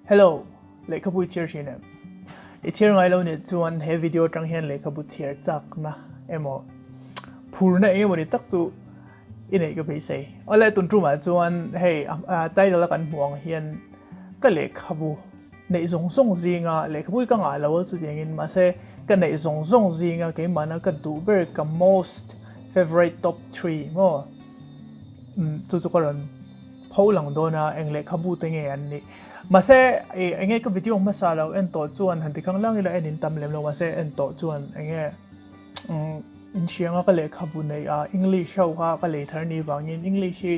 Hello, lehkhabu i chhiar thin em? I chhiar ngai lo nih chuan he video atang hian lehkhabu chhiar chakna emaw phurna eng emaw ni tak chu i neih ka beisei. Awle tun tumah chuan hei title a kan hmuh ang hian ka lehkhabu neih zawng zawng zinga lehkhabu hi ka ngah lo a chutiangin mahse ka neih zawng zawng zinga keimahna ka duh ber ka most favourite top 3 maw chu chu ka rawn pho lang dawn a eng lehkhabu te nge an nih. Mahse eng nge ka video hmasa lo en tawh chuan han ti khang lang ila en in tam lem lo mahse en tawh chuan eng nge inhrianga ka lehkhabu neih a English ho kha ka lei thar ni vangin English hi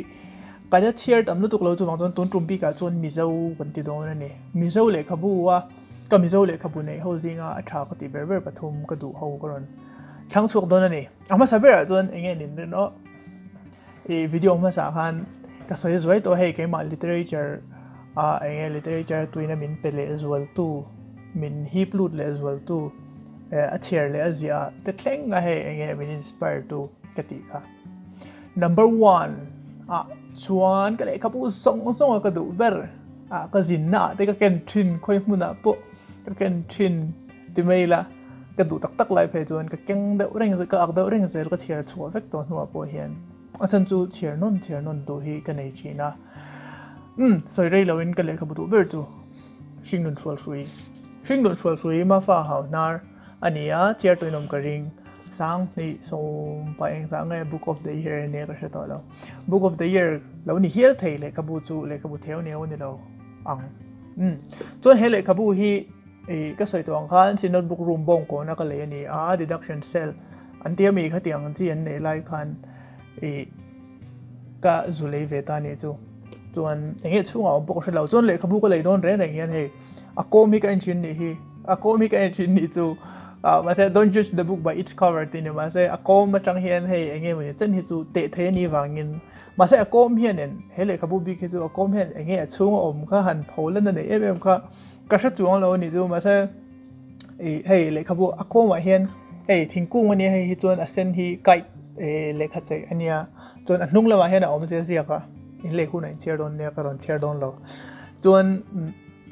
ka la chhiar tam lutuk lo chuvang chuan tun tum bikah chuan Mizo kan ti dawn a ni. Mizo lehkhabu a ka Mizo lehkhabu neih ho zinga a tha ka tih ber ber pathum ka duh ho ka rawn thlang chhuak dawn a ni. A hmasa berah chuan eng nge nin rin aw I video hmasa khan ka sawi zuai tawh hei keimah literature a eng nge literature tuina min pe leh zual tu min hip lut leh zual tu a chhiar leh a ziah ah te thleng a hei eng nge min inspire tu ka tih kha. Number one ah chuan ka lehkhabu zawng zawng a ka duh ber ah ka zinna ah te ka ken thin khawi hmunah pawh ka ken thin ti mai ila ka duh tak tak lai phei chuan ka keng deuh reng ka ak deuh reng zel ka chhiar chhuah vek tawh hnuah pawh hian a chhan chu chhiar nawn chhiar nawn duh hi ka nei thin a. Umm sawi rei loin ka lehkhabu duh ber chu Hringnun Hrualhrui Hringnun Hrualhrui Mafa Hauhnar a ni a, chhiar tuinawm ka ring 2010 eng zah nge Book of the Year nia ka hre tawh lo. Book of the Year lo ni hial thei lehkhabu chu lehkhabu theu neu a ni lo ang. Umm chuan he lehkhabu hi ih ka sawi tawh ang khan Synod Book Room bawng kawna ka lei a ni a, deduction cell an tia mi khatiang chi an neih lai khan ih ka zu lei ve ta nih chu. Chuan eng nge chhungah awm pawh ka hre lo. Chuan lehkhabu ka lei dawn reng reng hian hei a kawm hi ka en thin nih hi. A kawm hi ka en thin nih chu. Mahse don't judge the book by its cover tih ni mahse a kawm atang hian hei eng nge mawni chen hi chu teh thei a nih vangin mahse a kawm hianin he lehkhabu bik hi chu a kawm hian eng nge a chhunga awm kha han pho lan a nei em em kha ka hre chuang lo a nih chu mahse ih hei lehkhabu a kawmah hian hei thingkung a nia hei hi chuan a sen hi kite lehkha chei a nia chuan a hnung lamah hian a awm zia ziak a in lei hunah in chhiar dawn nia ka rawn chhiar dawn lo chuan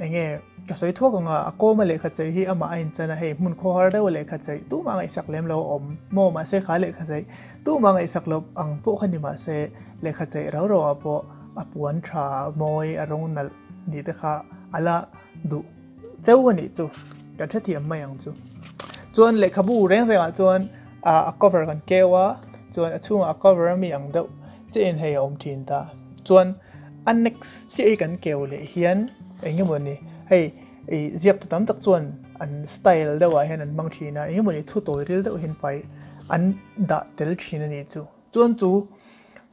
eng nge ka sawi thuak ang a a kawma lehkha chei hi amah a inchan a hei hmun khawhar deuha lehkha chei tumah ngaihsak lem lo a awm maw mahse kha lehkha chei tumah ngaihsak lo ang pawh kha ni mahse lehkha chei rau rauah pawh a puan tha mawi a rawng nalh nih te kha a la duh cheu a nih chu kan hrethiam mai ang chu. Chuan lehkhabu reng rengah chuan a cover kan keu a chuan a chhungah a cover ami ang deuh chiah in hei a awm thin ta. Chuan a next chiah hi kan keu leh hian eng emaw ni hei ih ziak tu tam tak chuan an style deuh ah hian an hmang thin a eng emaw ni thu tawi ril deuh hian pai an dah tel thin a nih chu. Chuan chu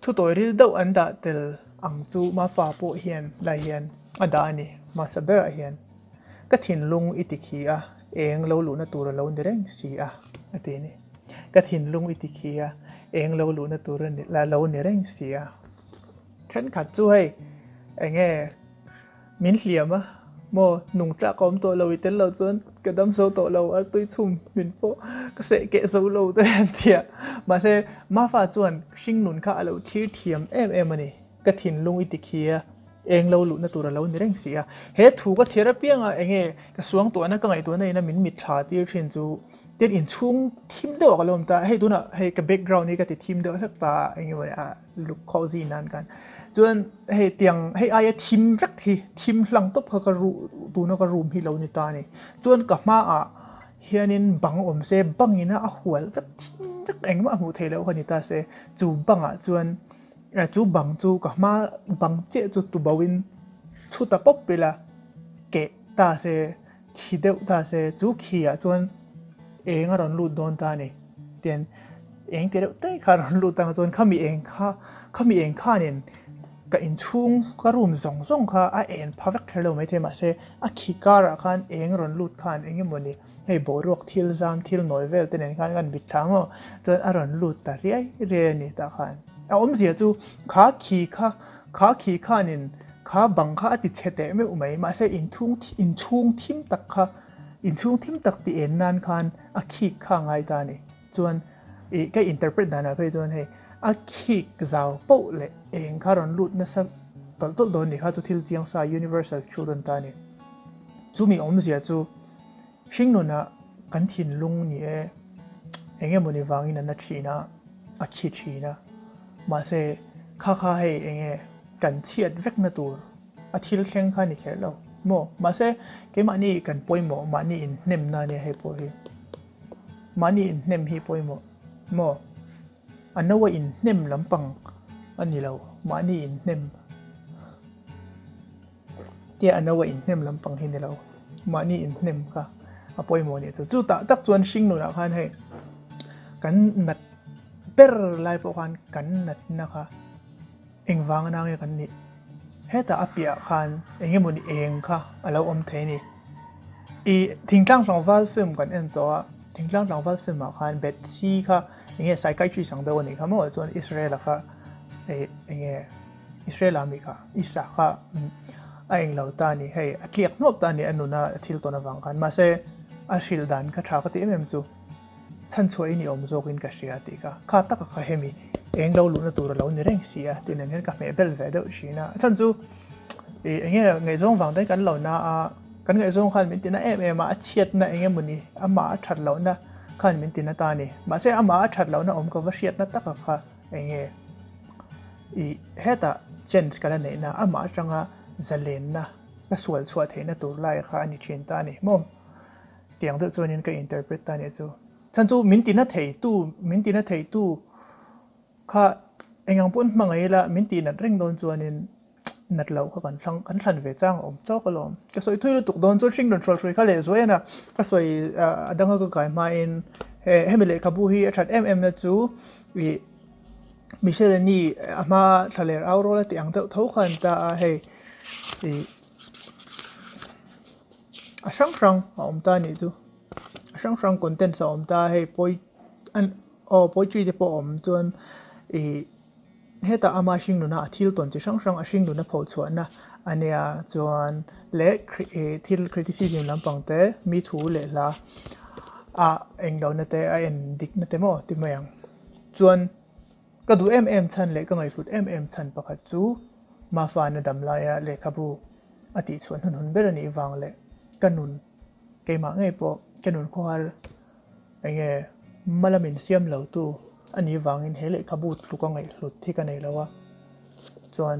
thu tawi ril deuh an dah tel ang chu Mafa pawh hian lai hian a dah a ni hmasa berah hian ka thinlung i ti khi a eng lo luhna tur a lo ni reng si a a ti a ni. Ka thinlung i ti khi a eng lo luhna tur a lo ni reng si a. Thenkhat chu hei eng nge min hliam a maw nung tlak a awm tawh lo i tel lo chuan ka dam zo tawh lo a tui chhum min pawh ka seh keh zo lo te an ti a mahse Mafa chuan hringnun kha a lo thlir thiam em em a ni ka thinlung i ti khi a eng lo luhna tur a lo ni reng si a he thu ka chhiar apianga eng nge ka suangtuahna ka ngaihtuahna ina min mitthla tir thin chu Tin inchhung thim deuh ah ka lo awm ta a, hei tunah hei ka background hi ka ti thim deuh hlek ta a eng emaw a look cozy nan khan chuan hei tiang hei aia thim vek hi thim hlang tawp kha ka ru tuna ka room hi lo ni ta a ni chuan ka hmaah hianin bang awm se bangin a hual vek thim vek engmah hmuh theih loh kha ni ta se chu bangah chuan chu bang chu ka hma bang chiah chu tubauhin chhuta pawp ila keh ta se. Khi deuh ta se, chu khi ah chuan eng a rawn lut dawn ta a ni. Tian eng ti deuh te kha a rawn lut ang chuan khami eng kha, khami eng khanin ka inchhung ka room zawng zawng kha a en pha vek kher lo maithei mahse a khi karah khan eng rawn lut khan eng emaw ni hei boruak thil zam thil nawi vel te nen khan kan bit thla maw chuan a rawn lut ta riai riai a ni tah khan. A awmzia chu kha khi kha Kha khi khanin kha bang kha a ti chhe teh meuh mai, mahse inchhung inchhung thim tak kha inchhung thim tak ti en nan khan a khik kha a ngai ta a ni. Chuan ih ka interpret danah phei chuan hei a khik zau poh leh eng kha rawn lut nasa tawlh tawlh dawn ni kha chu thil chiang sa universal truth a ni ta a ni. Chumi awmzia chu hringnunah kan thinlung ni e, eng emawni vangin a na thin a, a khi thin a, mahse kha kha hei eng nge kan chhiat vekna tur a thil thleng kha ni kher lo maw? Mahse keimahni kan pawimawh, mahni inhnemna ania hei pawh hi. Mahni inhnem hi pawimawh maw? A no a inhnem lampang a ni lo, mahni inhnem. Tia a no a inhnem lampang hi ni lo, mahni inhnem kha a pawimawh nih chu. Chu tah tak chuan hringnunah khan hei kan nat ber lai pawh khan kan natna kha engvang a nge kan nih? Hetah a piahah khan eng emawni eng kha a lo awm thei a ni. I thingtlang tlangval film kan en tawh a, thingtlang tlangval film ah khan Bethsy kha eng nge psychiatrist ang deuh a nih kha maw? Chuan Israel-a kha eng nge Israel ah mi kha Isa kha a englo ta a ni hei a tliak hnawp ta a ni a nuna thil tawn avang khan mahse a hrilh dan kha tha ka ti em em chu chhan chhuah in i awm zawk in ka hria tih kha kha taka kha hemi eng lo luhna tur a lo ni reng si a tih nen hian ka hmeh bel ve deuh thin a a chhan chu ih eng nge ngaihzawng vang te kan lo na a kan ngaihzawng khan min ti na em em a a chhiatna eng emawni amah a that lohna khan min ti na ta a ni mahse amah a that lohna awm ka va hriatna taka kha Eng nge i hetah chance ka la neihna amah atanga zalenna ka sual chhuah theihna tur lai kha a ni thin ta a ni maw? Tiang deuh chuanin ka interpret ta a nih chu. Chhan chu min tina theitu, min tina theitu kha engang pawn hmangaih ila min tihnat reng dawn chuanin nat loh kha kan thlang kan thlan ve chang a awm tawk alawm. Ka sawi thui lutuk dawn chuan hringnun hrual hrui kha leh zuai a na ka sawi a danga ka kai hmain he hemi lehkhabu hi a that em em na chu ih Michelle ni a hma thlaler au rual a tih ang deuh tho khan ta a hei ih a hrang hrang a awm ta a nih chu a hrang hrang contents a awm ta a hei pawi an aw poetry te pawh a awm chuan ih. Hetah ama hringnuna a thil tawn chi hrang hrang a hringnuna phochhuahna a nia chuan leh thil criticism lampang te mi thu leh hla a englohna te a en dikna te maw ti mai ang. Chuan ka duh em em chhan leh ka ngaihhlut em em chhan pakhat chu Mafana dam laia lehkhabu a tihchhuah hnunhun ber a nih vang leh ka nun keimah ngei pawh ka nun khawhar Enge hma lamin siam lo tu a nih vangin he lehkhabu tluk a ngaihhlut hi ka nei lo a, chuan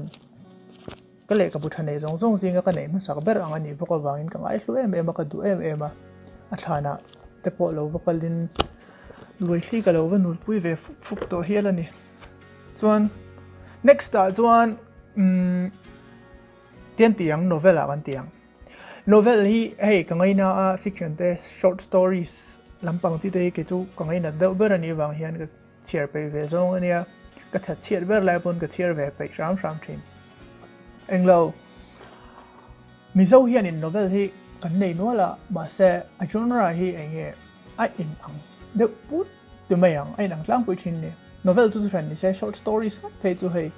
ka lehkhabu tha nei zawng zawng zinga ka neih hmasak ber ang a nih bawk avangin ka ngaihlu em em a, ka duh em em a, a thlanah te pawh lo va kalin luaithli ka lo va nulpui ve fup fup tawh hial a ni. Chuan next ah chuan umm tian tih ang novel ah kan ti ang. Novel hi hei ka ngaina a, fiction te short stories lampang chi te hi kei chu ka ngainat deuh ber a nih vang hian ka chhiar peih ve zawng a nia, ka that chhiat ber lai pawn ka chhiar ve peih hram hram thin. Englo, Mizo hianin novel hi kan nei nual a, mahse a genre hi eng nge a inang deuh put ti mai ang, a inang tlangpui thin ni. Novel chu chu hran ni se short stories ngawt phei chu hei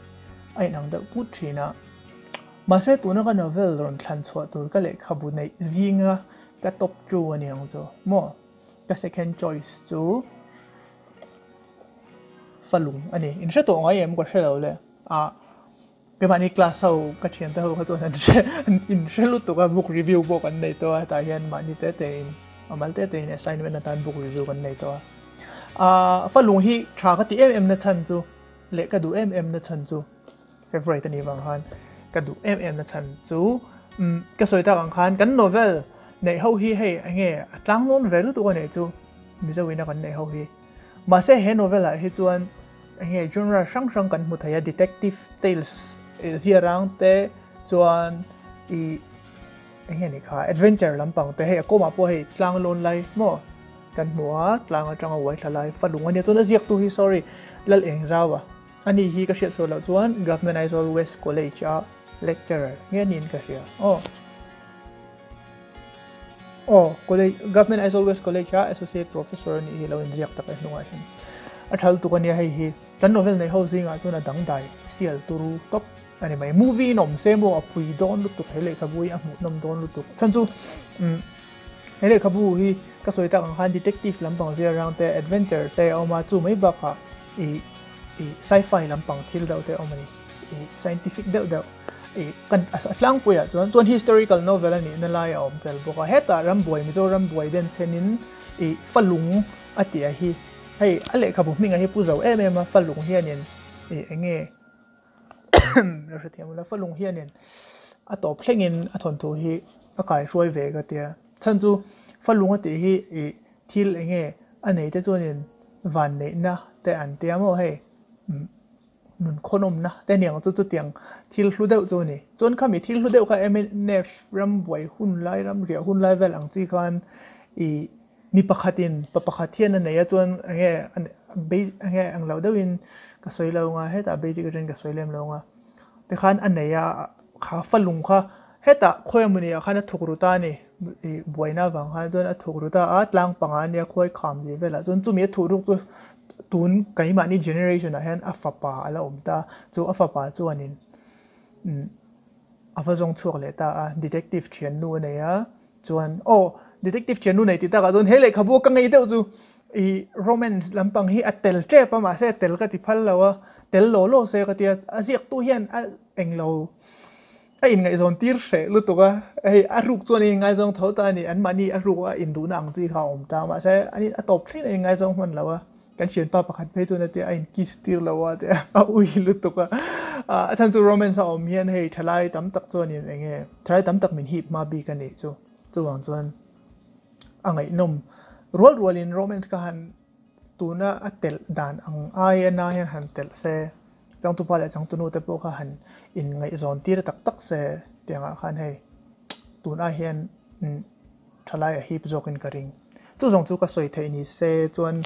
a inang deuh put thin a. Mahse tuna ka novel rawn thlan chhuah tur ka lehkhabu neih zinga ka top two a ni ang chu maw? Ka second choice chu Falung a ni. In hre tawh ngai em ka hre lo le. Ah keimahni class ho ka thiante ho kha chuan an hre an inhre lutuk a book review pawh kan nei tawh a hetah hian mahni te te in a mal te te in assignment atan book review kan nei tawh a. Ah Falung hi tha ka ti em em na chhan chu leh ka duh em em na chhan chu Favourite a nih vang khan ka duh em em na chhan chu umm ka sawi tak ang khan kan novel neih ho hi hei enge a tlang nawn ve lutuk a neih chu Mizo ina kan neih ho hi mahse he novel ah hi chuan enge genre hrang hrang kan hmu thei a detective tales ziarang te chuan ih enge ni kha adventure lampang te hei a kawmah pawh hei tlang lawn lai maw kan hmu a tlang atanga uai thla lai falung a nia chuan a ziaktu hi sorry Lal Engzau a. Ani hi ka hriat sual loh chuan Government Aizawl West College a lecturer nge niin ka hria. Aw. Aw, college, Government Aizawl West College a associate professor anih hi lo inziak tak e hnungah hian. A thal tuk ania hei hi. Kan novel nei ho zingah chuan a dangdai sial turu tawp a ni mai. Movie in awm se maw a pui dawn lutuk he lehkhabu hi a hmuhnawm dawn lutuk. Chhan chu umm he lehkhabu hi ka sawi tak ang khan detective lampang ziarang te adventure te a awm a chu mai bakah ih ih sci-fi lampang thil deuh te a awm a ni ih scientific deuh deuh I kan a tlangpuiah chuan chuan historical novel a nihna lai a awm tel bawk a. Hetah rambuai Mizoram buai den chenin i falung a tih a hi hei a lehkhabu hmingah hi pu zo em em a falung hianin i eng nge lo hrethiam ula falung hianin a tawp thlengin a thawnthu hi a kaihruai ve ka tia. Chhan chu falung a tih hi i thil eng nge a nei te chuanin vanneihna te an tia maw hei Nun khawnawmna te niang chu chutiang thil hlu deuh chu a ni. Chuan khami thil hlu deuh kha mnf ram buai hun lai, ram riah hun lai vel ang chi khan i mi pakhatin pa pakhat hian a nei a chuan enge enge ang lo deuhin ka sawi lo ang a, hetah basic atangin ka sawi lem lo ang a. Tikhan a nei a, kha falung kha hetah khawi amawni ah khan a thuk ru ta a ni. I buaina avang khan chuan a thuk ru ta a, tlang panga ania khuai kham tih velah chuan chumi a thuh ruk chu tun keimahni generation ah hian a fapa a la awm ta, chu a fapa chuanin umm a va zawng chhuak leh ta a, detective thiannu a nei a, chuan aw detective thiannu nei tih takah chuan he lehkhabu ka ngei deuh chu i romance lampang hi a tel tep a mahse a tel ka ti phal lo a, tel law law se ka tia, a ziaktu hian a englo A inngaihzawn tir hreh lutuk a, hei a ruk chuan a inngaizawng tho ta a ni, anmahni a ruk a induhna ang chi kha a awm ta, mahse ani a tawp thleng a inngaizawng hman lo a, kan thianpa pakhat phei chuan a tia a in kiss tir lo a tia a ui lutuk a, a chhan chu romance a awm hian hei thalai tam tak chuanin eng nge thalai tam tak min hip hma bik a nih chu, chuvang chuan a ngaihnawm rual rualin romance ka han tuna a telh dan ang aia na hian han telh se, changtupa leh changtunu te pawh kha han inngaihzawn tir tak tak se tiangah khan hei tun ai hian thalai a hip zawkin ka ring. Chu zawng chu ka sawi theih ni se chuan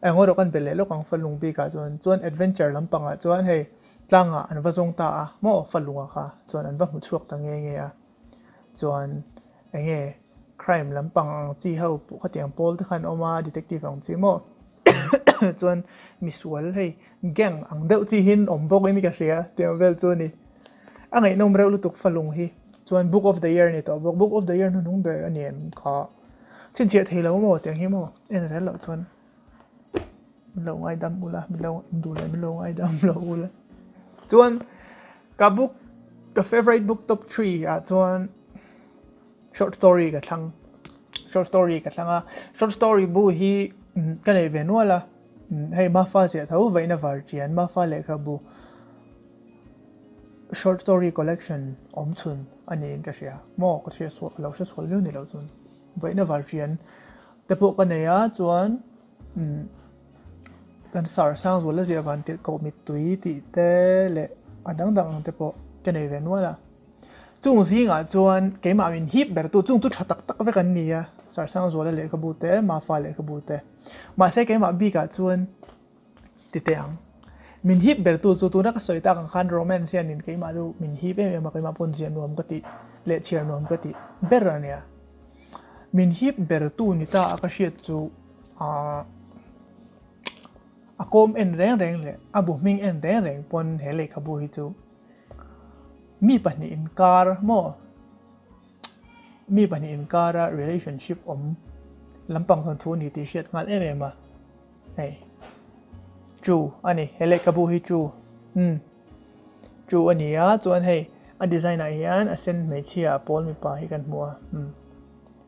eng erawh kan be leh lawk ang Falung bikah chuan chuan adventure lampangah chuan hei tlangah an va zawng ta a maw Falunga kha chuan an va hmu chhuak ta nge nge a chuan enge crime lampang ang chi ho pawh khatiang pawl te khan awm a detective ang chi maw chuan misual hei gang ang deuh chi hi an awm bawk in ka hria tiang vel chu a ni a ngaihnawm reuh lutuk falung hi chuan book of the year a ni tawh bawk book of the year hnuhnung ber a ni em kha chhinchhiah thei lo maw tiang hi maw en zel loh chuan min lo ngaidam ula min lo induh leh min lo ngaidam lo ula chuan ka book ka favourite book top 3 ah chuan short story ka thlang short story ka thlang a short story bu hi ka nei ve nual a hei mafa ziah tho vaihna var chian mafa lehkhabu short story collection awm chhun a niin ka hria maw ka hria sual lo hre sual viau ni lo chuan vaihna var chian te pawh ka nei a chuan Kan sar sang zual a ziah van tirh koh mittui tih te leh a dang dang ang te pawh ka nei ve nual a. Chung zingah chuan keimah min hip ber tu chung chu tha tak tak vek an ni a, sar sang zuala lehkhabu te, Mafa lehkhabu te. Mahse keimah bikah chuan ti teh ang. Min hip ber tu chu tuna ka sawi tak ang khan romance hianin keimah chu min hip em em a, keimah pawn ziah nuam ka tih leh chhiar nuam ka tih ber a nia. Min hip ber tu ni ta a ka hriat chu Ahh a kawm en reng reng leh a bu hming en reng reng pawn he lehkhabu hi chu mi pahnih inkar maw mi pahnih inkara relationship awm lampang chuan thu a ni tih hriat nghal em em a hei chu a ni he lehkhabu hi chu umm chu a ni a chuan hei a design ah hian a sen hmeichhia a pawl mipa hi kan hmu a umm.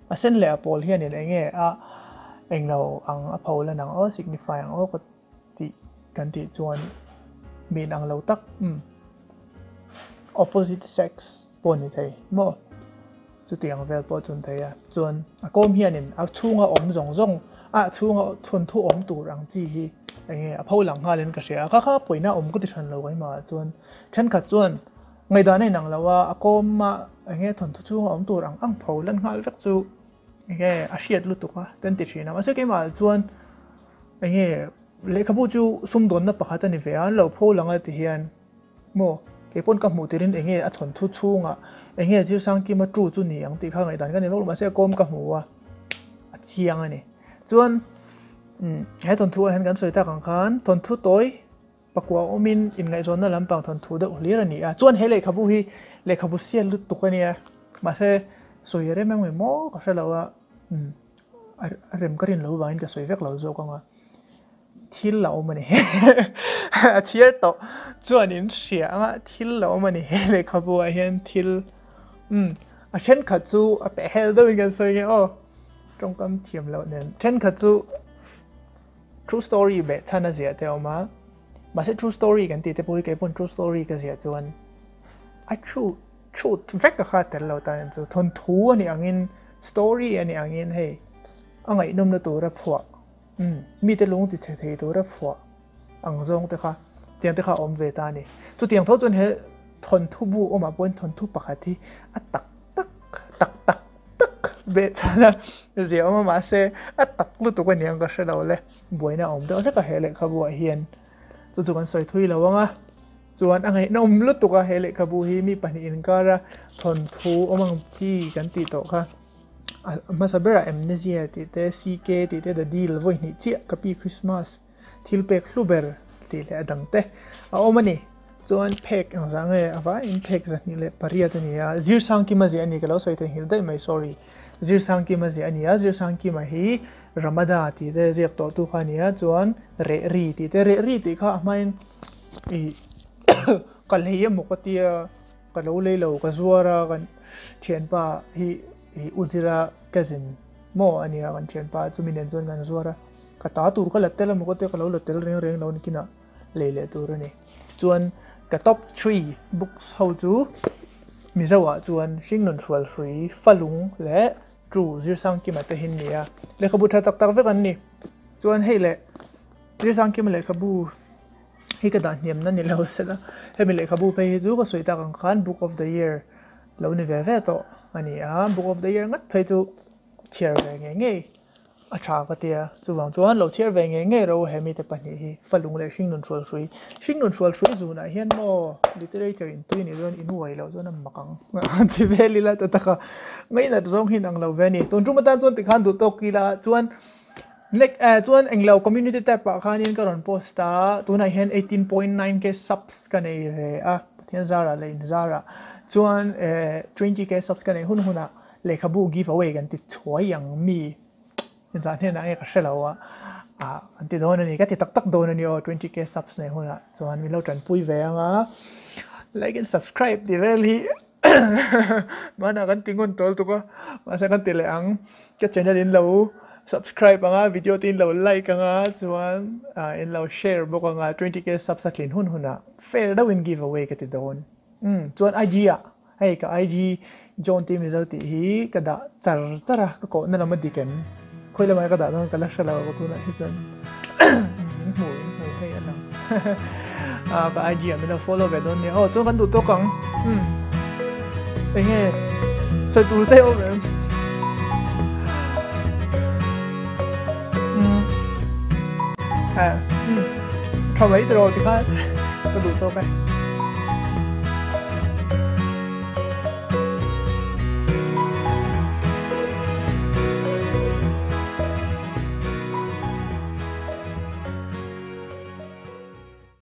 A sen leh a pawl hianin eng nge a englo ang a pho lan ang aw, signify ang aw ka tih kan tih chuan mi inang lo tak umm opposite sex pawh ni thei maw chutiang vel pawh chun thei a chuan a kawm hianin a chhunga awm zawng zawng a chhunga thawnthu awm tur ang chi hi eng nge a pho lang nghalin ka hria a kha kha pawina awm ka ti hran lo keimah chuan thenkhat chuan Ngaihdan a inang lo a, a kawma eng nge thawnthu chhunga awm tur ang ang pho lan nghal vek chu eng nge a hriat lutuk a kan ti thin a, mahse keimah chuan eng nge lehkhabu chu sumdawnna pakhat a ni ve a, an lo pho lang a ti hian maw keipawn ka hmuh tirin eng nge a thawnthu chhungah eng nge Zirsangkima tu chu ni ang tih kha ngaihdan ka ni vak lo, mahse a kawm ka hmu a, a chiang a ni. Chuan he thawnthu ah hian kan sawi tak ang khan thawnthu tawi Pakua awmin inngaihzawnna lampang thawnthu deuh hlir a ni a, chuan he lehkhabu hi lehkhabu sial lutuk a nia, mahse sawi a rem em em maw ka hre lo a, umm a rem ka rin lo vangin ka sawi vek lo zawk ang a. Thil a awm a ni. A chhiar tawh chuan in hria anga thil a awm a ni. He lehkhabu ah hian thil umm a thenkhat chu a peh hel deuhin kan sawi nge aw tawngkam thiam loh nen thenkhat chu true story beh chhan a ziah te a awm a mahse true story kan tih te pawh hi kei pawn true story ka ziah chuan a true truth vek a kha tel lo tan chu thawnthu a nih angin story a nih angin hei a ngaihnawmna tura phuah Umm, mite lung ti chhe thei tura phuah ang zawng te kha tiang te kha a awm ve ta a ni. Chutiang tho chuan he thawnthu bu awmah pawhin thawnthu pakhat hi a tak tak tak tak tak beh chhan a zia awm a mahse a tak lutuk a niang ka hre lo le. Buaina a awm deuh hlek a he lehkhabu ah hian chu chu kan sawi thui lo ang a. Chuan a ngaihnawm lutuk a he lehkhabu hi mi pahnih inkara thawnthu awm ang chi kan tih tawh kha. A hmasa berah Amnesia tih te, CK tih te, The Deal vawi hnih chiah, Ka pi Christmas, thil pek hlu ber tih leh a dang te a awm a ni. Chuan phek eng zah nge a vaiin phek 208 a ni a, Zirsangkima ziah a ni ka lo sawi theihnghilh daih mai sorry. Zirsangkima ziah a ni a, Zirsangkima hi Ramada tih te ziak tawh tu kha a ni a, chuan Reh ri tih te, Reh ri tih kha a hmain ih ka lei emaw ka tia. Ka lo lei lo, ka zuar a, kan thianpa hi i u zira cousin maw a nia kan thianpa chumi nen chuan kan zuar a, ka ta tur ka la tel a maw ka tia ka lo la tel reng reng lo nikinah lei leh tur a ni. Chuan ka top three books ho chu Mizo ah chuan Hringnun Hrual Hrui, Falung leh True Zirsangkima te hi an ni a, lehkhabu tha tak tak vek an ni. Chuan hei leh Zirsangkima lehkhabu Hei ka dah hniamna ni lo sela, hemi lehkhabu phei hi chu ka sawi tak ang khan Book of the Year lo ni ve ve tawh a ni a, Book of the Year ngat phei chu chhiar ve ngei ngei a tha ka tia, chuvang chuan lo chhiar ve ngei ngei ro hemi te pahnih hi, Falung leh Hringnun Hrualhrui. Hringnun Hrualhrui zunah hian maw literature in tui nih chuan in uai loh chuan a mak ang ti vel ila ta taka ngainat zawng hi inang lo ve a ni. Tun tum atan chuan tikhan duh tawk ila chuan Like eh chuan englo community tab ah khanin ka rawn post a, tunah hian 18.9k subs ka nei ve a, Pathian zarah leh in zarah chuan eh 20k subs ka nei hun hunah lehkhabu give away kan ti chhuai ang mi inzah hnenah nge ka hre lo a, ah kan ti dawn a ni, ka ti tak tak dawn a ni aw 20k subs nei hunah chuan min lo tanpui ve ang a, like and subscribe tih vel hi Hmanah kan ti ngun tawl tuk a, mahse kan ti leh ang. Ka channel in lo subscribe ang a, video te in lo like ang a, chuan in lo share bawk ang a, 20k subs a tlin hun hunah fair deuhin give away ka ti dawn. Umm chuan IG ah, hei ka IG John T Mizo tih hi ka dah char char a, ka kohna lam a dik em? Khawi lamah ka dah dawn ka la hre lo ka tunah hi chuan in hmu in hmu hei a lang ka IG ah min lo follow ve dawn nia aw chuan kan duh tawk ang umm enge sawi tur te awm em umm eh umm tha mai tiraw tikhan ka duh tawk e.